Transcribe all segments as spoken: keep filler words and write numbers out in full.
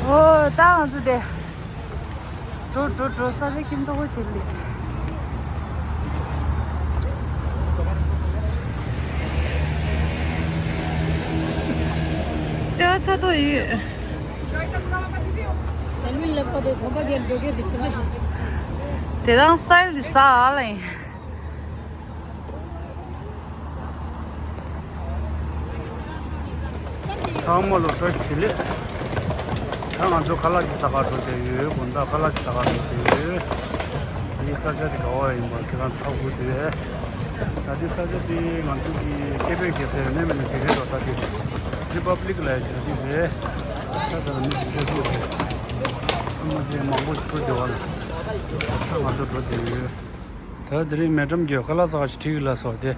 ཨོ་ད་ང་ཚོ་དེ། འགྲོ་འགྲོ་འགྲོ། ས་ཆ་ཁྱིམ་ཐོག་ཅིག་ལས། བྱ་བ་ཚ་ཐོག་ཡོད། དེ་རང་སི་ཊལ་དེ་ས་ཨ་ལ་ཡིན། ཚང་མ་ལ་བཀྲ་ཤིས་བདེ་ལེགས། ད་ང་ཚོ་ཁ་ལག་ཅིག་ཟ་གར་འགྲོ་བསྡད་ཡོད། དགོང་དག་ཁ་ལག་ཅིག་ཟ་གར་འགྲོ་བསྡད་ཡོད། ད་འདི་ས་ཆ་དེ་ག་བ་ཡིན་པ་ཁྱེད་རང་ཚོ་ཧ་གོ་འདུག་གས། ད་འདི་ས་ཆ་དེ་ང་ཚོ་གི་ཀེ་བེག་རྒྱལ་ས་ཡོད་ནས་མེད་ན་ཇི་རེད་རོ། ད་དེ་རི་པབ་ལིག་ལབ་ཡ་ཅིག་ད་དེ་རེད། ད་ད་ལ་མི་ཞིག་འགྲོ་ཤོག་རེད། ཨ་མ་ཅེ་མང་པོ་ཞིག་འགྲོ་བསྡད་པ་ལ། ད་ང་ཚོ་འགྲོ་བསྡད་ཡོད། ད་དེ་རིང་མེ་ཀྲམ་གྱི་ཁ་ལག་ཟ་ག་ཞིག་ཁྲིད་ཀྱི་ལ་སོགས་དེ་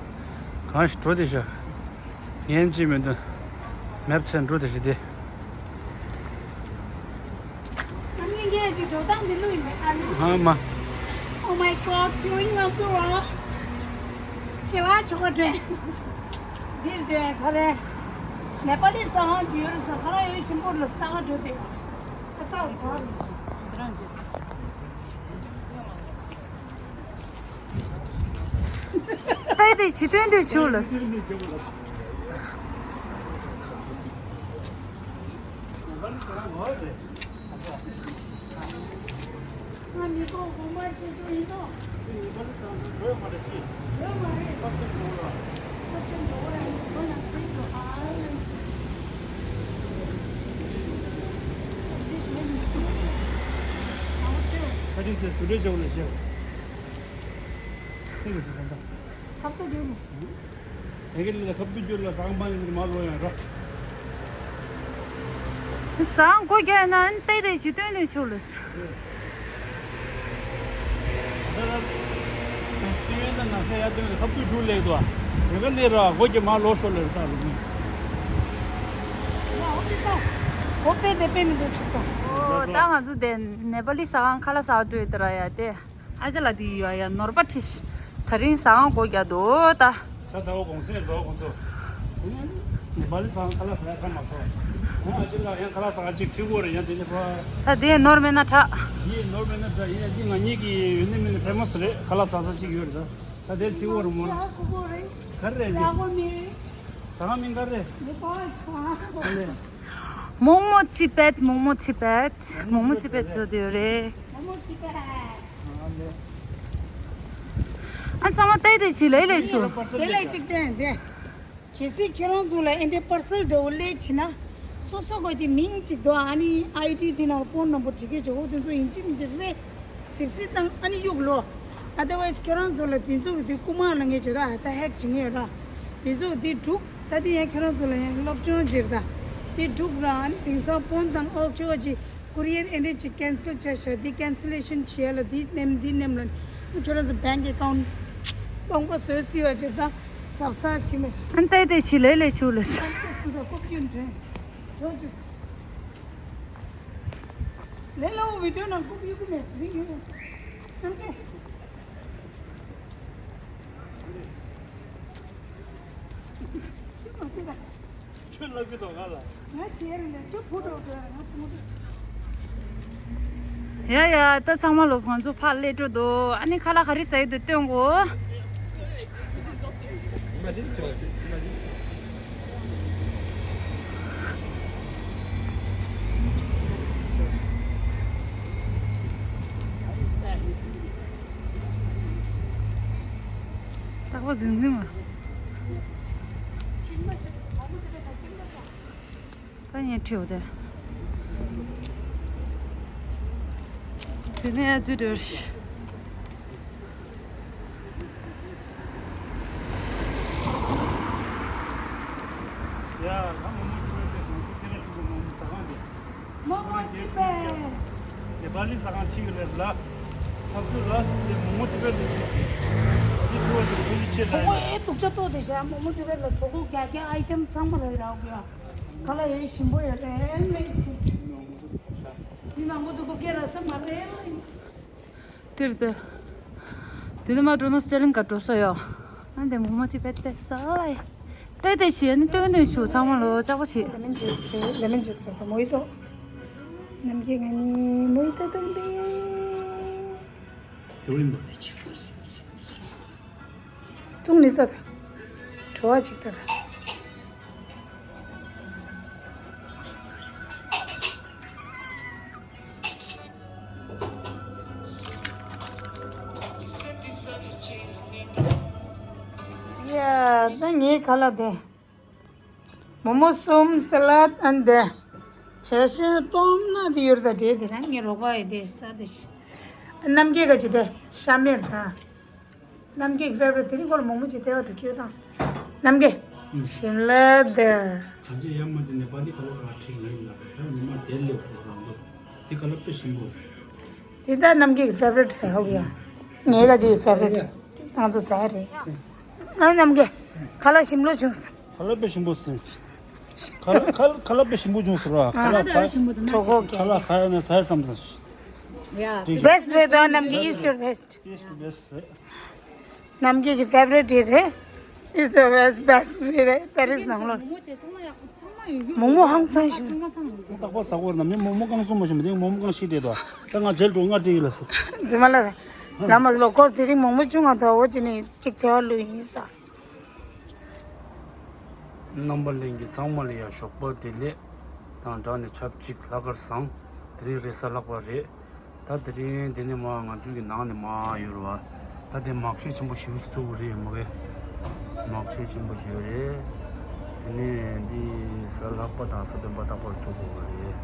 གང་ཞིག་འགྲོ་དེ་ཤག་ངན་ཅིག་མི་འདུག་མེབ་ཚན་འགྲོ་དེ་ཞིག་དེ། ཨ་མྱེས་ངས་ཅིག་འགྲོ་སྟངས་འདི་བླུགས་ཡིན་པས་ཨ་ནི། ཨ་མ། Oh my God, doing well too, ཞེ་ལ་ཆོག་ག་དྲན། འདིར་དྲན་ག་རེ། ནེ་པ་ལི་ས་ཧང་ཅིག་ཡོད་རེད་ས་ཁ་ར་ཡོད་ཤིང་པོར་ལ་ས་ཁ་འགྲོ་དེ། ཨ་ཏག་ལ་ཆོག་ག་རེད་ཞིག་འདི་རང་འདི། ཏའི་ཏའི་ཇི་སྟོན་དུ་བྱུང་ལ། What is this? ཁབ་ཏུ་རྒྱུ་མ་སོང་། དེ་ག་ལ་ཁབ་ཏུ་རྒྱུ་ལ་ཟངས་མ་ཡིན་མ་ལོ་ཡང་ར། ཟངས་སྒོ་རྒྱག་ན་ཏེ་ཏེ་ཞིག་སྟོན་ལས་ཆོག་ལ། ད་ལ་སྟོན་ན་ན་ས་ཡ་སྟོན་ལ་ཁབ་ཏུ་རྒྱུ་ལེགས་དོ། དེ་ག་ལས་ར་སྒོ་རྒྱག་མ་ལོ་ཤོ་ལ་ར་ད་ལ་མི། ཡ་ཨོ་ཏི་ད། སྒོ་པེ་དེ་པེ་མི་འདུག་ཆུག་ད། ཨོ་ད་ང་ཚོ་དེ་ནེ་པ་ལི་ཟངས་ཁ་ལག་ཟ་འགྲོ་ཡོད་ད་ར་ཡ་དེ། ཨ་ཅག་ལགས་དེ་ཡོད་ཡ་ནོར་པ་ཁྲིད། ད་རིང་ཟངས་སྒོ་རྒྱག་འདུག་ད། ས་ད་བ་གོང་སེང་རོ་གོང་ཚོ། ནེ་པ་ལི་ཟངས་ཁ་ལག་ཟ་ཡ་ཁ་མ་ཐོག་ཨ་ཅག་ལགས་ཡང་ཁ་ལག་ཟངས་ཅིག་ཁྲིད་དགོས་རེད་ཡ་དེ་ནི་བ། ད་དེ་ནོར་མེད་ན་དྲག་ཡིན་ནོར་མེད་ན་དྲག་ཡིན་ཡ་འདི་ང་གཉིས་ཀྱི་ཡོད་ནི་མིན་ནི་ཕེ་མ་སི་རེད། ཁ་ལག་ཟ་ས་ཅིག་ཡོད་རེད་ད། ད་དེ་ཁྲིད་དགོས་རེད་མོ། ཆ་ཁུ་གོ་རེད། ག་རེ་རེད་འདི། ལ་གོ་མི་རེད། ཟངས་མིན་ག་རེད། ནེ་པ་ལི་ཟངས་ཁུ་གོ་རེད། མོག་མོག་ཅི་པད། མོག་མོག་ཅི་པད། མོག་མོག་ཅི་པད་བཟོ་དེ་ཡོད་རེད། མོག་མོག་ཅི་པད། ཨ་ཚང་མ་ཏའི་ཏའི་ཞིག་ལས་ལས་ཆུ། དེ་ལས་གཅིག་བསྟན་ཏེ། གལ་སྲིད་ཁྱེད་རང་ཚོ་ལ་ཨེ་འདྲའི་པར་སེལ་འདྲ་བོ་སླེབས་ཕྱིན་ན། སོ་སོ་ག་ཅིག་མིང་གཅིག་འདུག་ཨ་ནི་ཨའི་ཌི་དེ་ནང་ཕོན་ནམ་བར་བྲིས་ཀྱི་བྱ་བོ་དེ་ཚོ་ཡིན་གཅིག་མིན་གཅིག་རེད། སིབ་སིབ་དང་ཨ་ནི་གཡུག་ལོ། ཨ་དར་ཝའི་སི་ཁྱེད་རང་ཚོ་ལ་དེ་ཚོ་གི་དེ་རྐུ་མ་ལ་ངས་བརྗོད་ད་ད་ཧེག་བྱེད་ངེས་ཡོད་ར། དེ་ཚོ་གི་དེ་འགྲུག་ད་དེ་ཡང་ཁྱེད་རང་ཚོ་ལ་ཡང་སློབ་སྦྱོང་བྱེད་ད། དེ་འགྲུག་ར་ཨ་ནི་དེང་སང་ཕོན་དང་ཨོ་ཁྱོ་ག་ཅིག་ཀུ་རི་ཡར་ཨེ་འདྲ་ཅིག་ཀེན་སེལ་བྱས་ཤག་འདི་ཀེན་སེ་ལེ་ཤན་བྱས་ལ་འདི་ནེམ་འདི་ནེམ་ལ་ཁྱོད་རང་ཚོ་bank account སྟོང་པ་བཟོས་སྲིད་པ་ཅིག་ད་གཟབ་གཟབ་བྱེད་མ་ཤེས། ཨན་ཏའི་ཏའི་ཞིག་ལས་ལས་ཆུ་ལ་ས། ཨན་ཏའི་སུ་ད་ཀོབ་ཀྱོན་དྲན་རོ་ཅུ་ལས་ལ་འོ་བི་ཌི་ཡོ་ནང་ཀོབ་ཡུ་གུ་མེད་རིང་ཡོད་ཨན་ཏའི། ཁྱོད་ལབ་ཀྱི་འདུག་ང་ལ། ང་བྱས་རེད་ལས་ཁྱོད་བུ་འགྲོ་འགྲོ་ང་ཆུང་མ་འགྲོ། ཡ་ཡ་ད་ཚང་མ་ལོ་ཁོང་ཚོ་ཕར་སླེབས་འགྲོ་འདུག་ཨ་ནི་ཁ་ལག་ག་རེ་ཟ་ཡི་འདུག་སྟོན་གོ། རྟག་པར་འཛིང་འཛིང་བ། ད་ངས་ཁྲིད་འོ་དེ། དེ་ནས་ཨ་ཙི་འགྲོ་རེད། ཡ་ད་མོ་མོ་ཁྲིད་པའི་ཟང་ཟིང་ཁྱེད་རང་ཁྲིད་པའི་མོ་མོ་ཟ་ཁང་དེ། མོག་མོག་ཅི་པད། ནེ་པ་ལི་ཟ་ཁང་ཆེ་གི་རེད་ལ། ཐབས་ཇུས་ལ་སི་ཏི་མོག་མོག་ཅི་པད་ལ་ཆེ་སི། འདི་ཆུ་བ་དེ་ཕུ་ལི་ཆེ་གྲོགས་པོ་ལ། ཨེ་སྡུག་ཅག་ཏོ་དེ་ཤ་མོག་མོག་ཅི་པད་ལ་གྲོགས་པོ་རྒྱ་རྒྱ་ཨའི་ཊེམ་ཚང་མ་རེད་ལ་ཡ། ག་ལ་ཡེ་ཞིམ་པོ་ཡོད་རེད་མེད་ཅི། མི་མང་པོ་འདུག་གོ་སྐད་ར་ས་མ་རེད་ལ་ཡིན་ཅི། དེར་དེ། དེ་ནས་མ་འགྲོ་ན་སི་ཊེ་ལིང་ག་འགྲོ་ས་ཡོད། ཨ་འདི་མོག་མོག་ཅི་པད་ལྟས་ས་ལ་ཡེ། ལྟས་ལྟས་ཤི་ཨ་ནི་སྟོན་སྟོན་ཆུ་ཚང་མ་ལོ་ལྕགས་པོ་ཤི། ལེ་མོན་ཇུས་རེད། ལེ་མོན་ཇུས་ག་ས་མོ་ཡི་ཏོ། ནམ་རྒྱུན་ང་གཉིས་མོ་ཡི་ད་དུང་དེ། དེ་བས་མོ་དེ་ཆེ་བ་སོང་སོང་སོང་། ཏུང་ནི་ཏ་ཏ། བྲོ་བ་ཅིག་ཏ་ཏ། ཡ། ད་ངའི་ཁ་ལག་དེ། མོག་མོག་གསུམ། སེ་ལད་ཨན་དེ། ཆ་ཤས་སྟོང་ན་དེ་ཡོད་ད་འདྲེ་དེ་རང་ངའི་རོགས་པ་ཡི་དེ་ས་དེ་ཤི། རྣམ་རྒྱལ་ག་ཅི་དེ་ཤ་མེར་ད། རྣམ་རྒྱལ་ཕེ་ཝ་རི་ཊི་དེ་རིང་སྐོར་མོག་མོག་ཅི་དེ་བ་དུ་ཁྱོད་དང་། རྣམ་རྒྱལ། ཨུམ། ཞིམ་ལ་དེ། གང་ཅི་ཡ་མ་ཅི་ནེ་པ་ལི་ཁ་ལ་ས་ཁྲིག་ལ་ཡིན་ན་རེད། ད་ཉི་མ་དེ་ལེབ་སོ་རང་ཚོ་དེ་ཁ་ལ་དཔེ་ཞིམ་པོ་རེད། དེ་ད་རྣམ་རྒྱལ་ཕེ་ཝ་རི་ཊི་རེད་ཧོ་ཡ། ངའི་ག་ཅི་ཕེ་ཝ་རི་ཊི་ང་ཚོ་ཟ་ཡ་རེད། ཨ་རྣམ་རྒྱལ། ཁ་ལག་ཞིམ་ལོ་བྱུང་སོང་། ཁ་ལག་དཔེ་ཞིམ་པོ་སོང་། ཁ་ལག་ཁ་ལག་ཁ་ལག་དཔེ་ཞིམ་པོ་བྱུང་སོང་ར། ཁ་ལག་ཟ། གྲོགས་པོ་ག་ཁ་ལག་ཟ་ཡ་ནས་ཟ་ཡ་བསམ་སོང་། ཡ། བེ་སི་ཊི་རེད་དོ་རྣམ་རྒྱལ། ཨིསི་ཊི་བེ་སི་ཊི། ཨིསི་ཊི་བེ་སི་ཊི་རེད། རྣམ་རྒྱལ་གྱི་ཕེ་ཝ་རི་ཊི་རེད། ཨིསི་ཊི་བེ་སི་ཊི་བེ་སི་ཊི་རེད་པེ་རི་སི་ནང་ལོགས། མོག་མོག་ཧང་སང་ཞིག་རྟག་པར་ཟ་གོ་ར་ནམ་ཡང་མོག་མོག་གང་སོང་མ་ཤེས་མི་དེ་མོག་མོག་གང་ཤི་བྲེད་དོ། ད་ང་རྗེས་འགྲོ་ང་བྲེད་ཡིན་ལ་ཟེར། རྫི་མ་ལ། ལ་མ་ལོ་སྐོར་དེ་རིང་མོག་མོག་ཅུང་ང་དོ་འོ་ཅི་ནི་གཅིག་ཐེ་བ་ལུས་ཡིན་ས། རྣམ་པ་ལྷན་རྒྱས་ཚང་མ་ལ་ཡང་ཞོགས་པ་བདེ་ལེགས་དང་སྦྲགས་ནས་ཆབས་ཅིག་ལྷག་དཀར་བཟང་། དེ་རིང་རེས་གཟའ་ལྷག་པ་རེད། ད་དེ་རིང་འདི་ནས་མར་ང་ཚོའི་གི་ནང་ནས་མར་ཡོད་རེད་བ། ད་དེ་མར་ཤེལ་ཆེན་པོ་ཞེ་པོ་ཞིག་བཙུགས་རེད་མ་གི། མར་ཤེལ་ཆེན་པོ་ཞིག་རེད། དེ་ནས་འདི་གཟའ་ལྷག་པ་དང་གཟའ་སྤེན་པ་རྟག་པར་བཙུགས་དགོས་ཀྱི་རེད།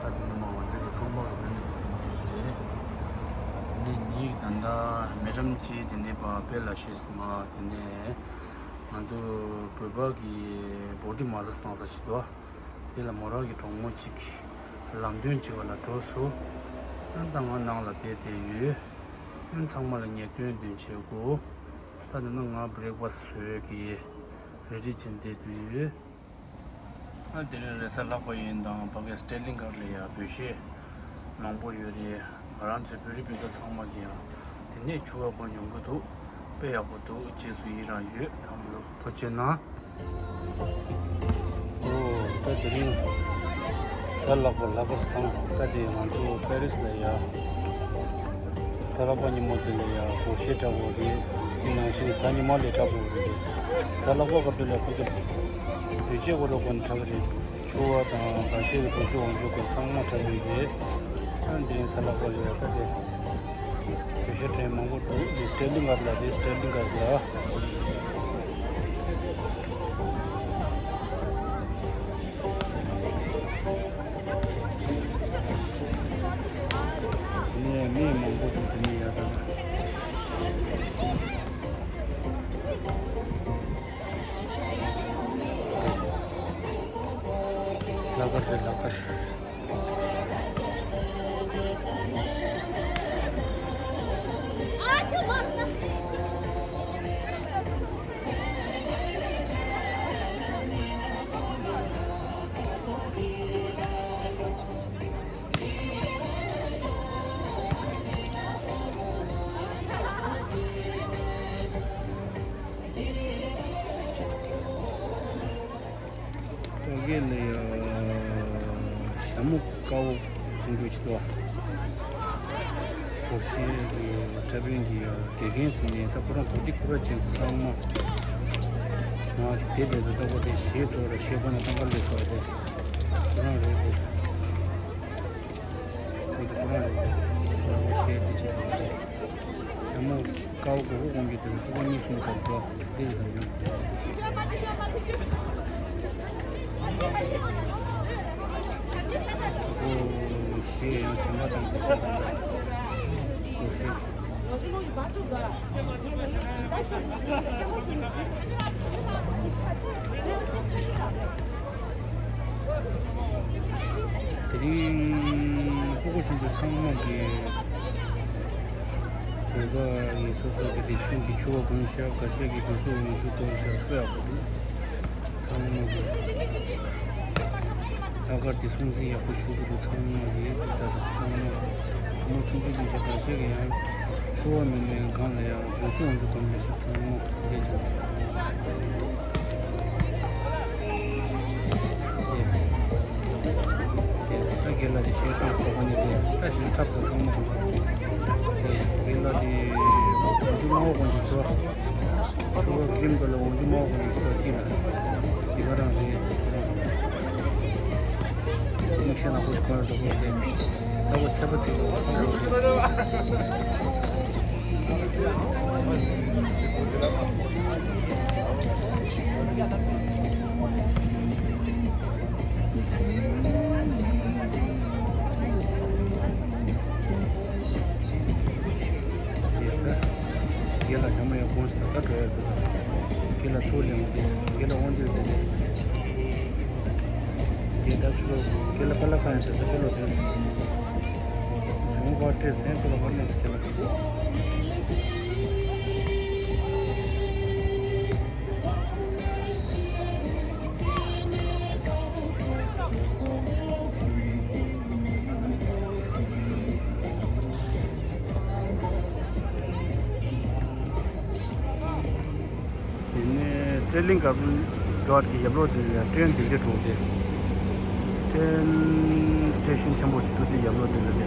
ད་དེ་ནས་མར་ང་ཚོའི་གི་ཁང་པ་གི་བུད་མེད་དེ་དེ་འདྲས་ཞིག་རེད། དེ་ནས་ངའི་ད་ལྟ་མེ་ཌམ་གཅིག་དེ་ནས་ཕར་དཔེ་ལ་ཤེས་སི་མ། དེ་ནས་ང་ཚོ་བོད་པ་གི་བོ་ཌི་མ་སཱཇ་བཏང་ས་ཞིག་འདུག་དེ་ལ་མོ་རང་གི་གྲོགས་མོ་གཅིག་ལམ་སྟོན་བྱེད་པ་ལ་འགྲོ་སོང་། ཨ་ད་ང་ནང་ལ་བསྡད་བསྡད་ཡོད། ཨ་ཚང་མ་ལ་ངས་སྟོན་སྟོན་བྱེད་དགོས། ད་དེ་ན་ང་བྷི་རེག་ཕ་སི་བཟོས་ཀྱི་རེ་ཌི་བྱས་བསྡད་ཡོད། ཨ་དེ་རིང་རེས་གཟའ་ལྷག་པ་ཡིན་དང་ཕ་གི་སི་ཊར་ལིང་གྷར་ལ་ཡ་བོད་གཞས་མང་པོ་ཡོད་རེད། ང་རང་ཚོའི་བོད་རིགས་སྤུན་ཟླ་ཚང་མ་གིས་ཡང་དེ་ནས་ཕྱུ་པ་གོན་མྱོང་གི་འདུག་དཔེ་ཡག་པོ་འདུག་རྗེས་སུ་ཡི་རང་ཡོད། ཚང་མ་ལོ་ཐུགས་རྗེ་གནང་། ཨོ་ད་དེ་རིང་གཟའ་ལྷག་པ་ལྷག་དཀར་བཟང་། ད་དེ་ང་ཚོ་པེ་རི་སི་ལ་ཡ་གཟའ་ལྷག་པ་ཉིན་མོ་དེ་ལ་ཡ་སྒོར་གཞས་འཁྲབ་དགོས་རེད། དེ་ནང་བཞིན་གཟའ་ཉི་མ་ལ་འཁྲབ་དགོས་རེད། གཟའ་ལྷག་པ་སྐབས་དེ་ལ་ཁོ་ཚོ་བོད་ཆས་སྐོར་ར་གོན་འཁྲབ་གི་རེད། ཕྱུ་པ་དང་ག་ཤེད་ཀྱི་དུས་ཚོད་འོང་རྒྱུ་ཁོ་ཚང་མ་འཁྲབ་ཡོད་རེད། ཨ་འདི་ཡིན་གཟའ་ལྷག་པ་ལ་ཡ་ད་དེ་བོད་གཞས་འཁྲབ་མང་པོ་འདུག་འདི་སི་ཊར་ལིང་གྷར་ལ། འདི་སི་ཊར་ལིང་གྷར་ལ། ནས་མི་མང་པོ་འདུག་དེ་ནས་ཡ་ད། ལག་པ་རེད་ལག་པ་རེད། ཕ་གི་ལ་ཡ་ཞྭ་མོ་དཀར་པོ་ཁོང་ཁྲོ་ཆེ་དོ། སྒོར་གཞས་ཀྱི་འཁྲབ་མཁན་གྱི་དགེ་རྒན་ཟེར་ནས་ད་ཁོ་རང་གོ་སྒྲིག་ཁོ་ར་བྱེད་ཚང་མ། ང་དེ་དེ་ཚོ་ལྟ་བུ་དེ་གཞས་ཚོགས་ར་གཞས་པ་ན་ཏང་ག་ལས་ཚོགས་དེ་ཁོ་རང་རེད་དེ། ཁོ་ཚོ་ཁོ་རང་རེད་དེ། ཁོ་རང་གི་གཞས་དེ་བྱེད་དང་དེ། ཞྭ་མོ་དཀར་པོ་གོ་གོ་གོང་གི་དེ་ལ་ཐུག་པ་གཉིས་གསུམ་ཚར་འགྲོ་འདི་རེད་དང་ཡང་། ཨོ་ཞེས་ཡང་གཞན་པ་དང་དེ་ཤ་དང་། ཨོ་ཞེས། དེ་རིང་སྤུ་གུ་ཆུང་ཆུང་ཚང་མ་གིས་བོད་པ་ཡིན་སོ་སོ་གི་རིག་གཞུང་གི་ཕྱུ་པ་གོན་ཤག་འགའ་ཤས་ཀྱིས་དགུན་གསོལ་འོག་ཆུ་གོན་ཤག་དཔེ་ཡག་པོ་འདུག་ཚང་མ་གིས་ལྷག་དཀར་དེ་སྲུང་བརྩི་ཡག་པོ་ཞུ་གི་འདུག་ཚང་མ་གིས་ད་ཚང་མ་བུ་མོ་ཆུང་ཆུང་གི་ཆ་འགའ་ཤས་ཀྱིས་ཡང་ཕྱུ་པ་མིན་ནའི་སྒང་ལ་ཡང་དགུན་གསོལ་འོག་ཆུ་གོན་མི་ཤག་ཚང་མ་ལས་ཀྱང་། དེ་དེ་ད་རྒྱལ་པོ་ལ་ཡ་ད་ལྟ་ ལ་དེ་ཤེས་སྟངས་སོགས་ནི་དེ་ལྟ་ཞིང་འཁྲབ་དགོས་སོང་མ་གོ། དེ་ལ་དེ་འོག་གི་མ་འོག་གོ་འཇིག་ཚོ། ཤུ་བ་གི་རིམ་པ་ལ་འོག་གི་མ་འོག་གོ་འཇིག་ཚོ་ཅི་ལ། དེ་ག་རང་རེད། མིག་ཤེས་ན་ཁོ་གོ་ར་དོ་གོ་རེད། ད་གོ་ཚད་པ་ཚིག་གོ་གོ་རེད། དགེ་ལ་ཞྭ་མོ་ཡང་དགོངས་སུ་ད་ལྟ་འགྲོ་ཡ་འདུག་དགེ་ལ་ཚུར་ལེན་དགོས། དགེ་ལ་དབང་འདུས་དེ་རེད། དགེ་ལ་ཆུ་ལོག་དགེ་ལ་པ་ལ་ཁ་ཡང་ཟེར་ས་ཆུ་ལོག་དེ། བྱུང་བ་སྤྲེལ་སེང་ཚོ་ལ་བར་ནས་སུ་དགེ་ལ། དེ་ནས་སི་ཊེ་ལིང་གྷར་ཌན་གི་ཡབ་ལོགས་དེ་ལ་ཊེན་འདི་འདྲ་འགྲོ་དེ། ཊེན་སི་ཊེ་ཤན་ཆེན་པོ་ཞིག་འདུག་དེ་ཡབ་ལོགས་དེ་ལ་དེ།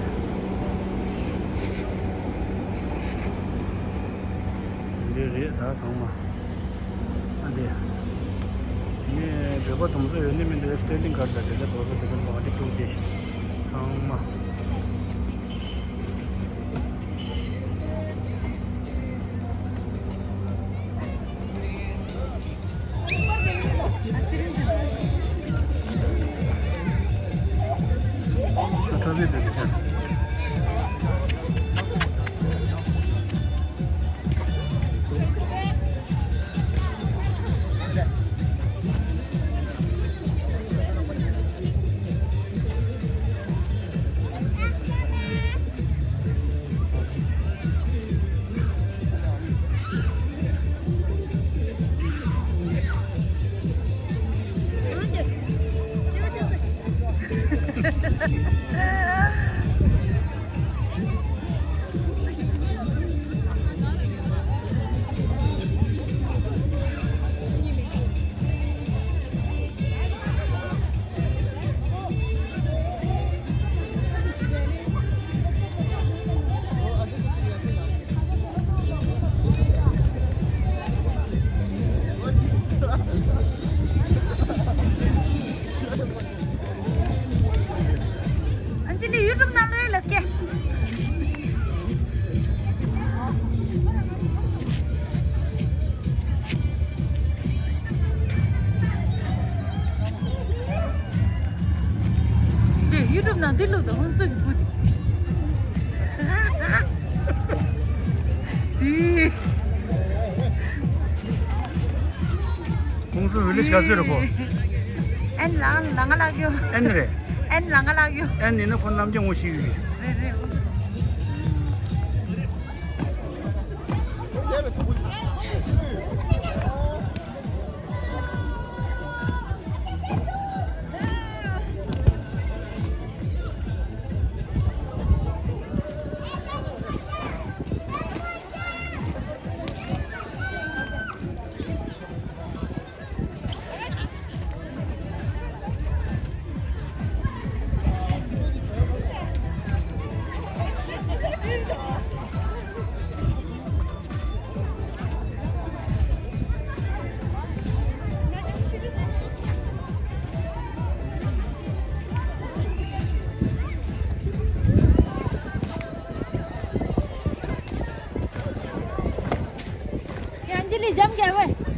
འདི་རེད་ད་ཚང་མ། ཨ་འདི། དེ་ནས་བོད་པ་དུང་སོ་ཡོད་ནི་མི་འདུག་སི་ཊེ་ལིང་གྷར་ཌན་དེ་ལ་བོད་པ་དེ་ལ་བ་དེ་ཅུང་བདེ་ཞིང་། ཚང་མ། ཨན་ཇི་ལི་ཡུ་ཊུབ་ནང་ལ་ལས་ཀྱི། དེ་ཡུ་ཊུབ་ནང་དེ་བླུགས་དང་ཧོན་སུ་གི་བུ་དེ། དེ། ཧོན་སུ་བི་ལེཇ་ག་ཚོད་རེད་ཁོ། ཨན་ལ་ལ་ང་ལག་ཡོ། ཨན་རེད། ཨན་ལ་ང་ལག་ཡོ། ཨན་ཡིན་ན་ཁོ་རྣམ་རྒྱལ་ངོ་ཤེས་ཡོད་རེད། རེད་རེད། ཡང་ཅི་ལི་འཇམ་རྒྱལ་བས།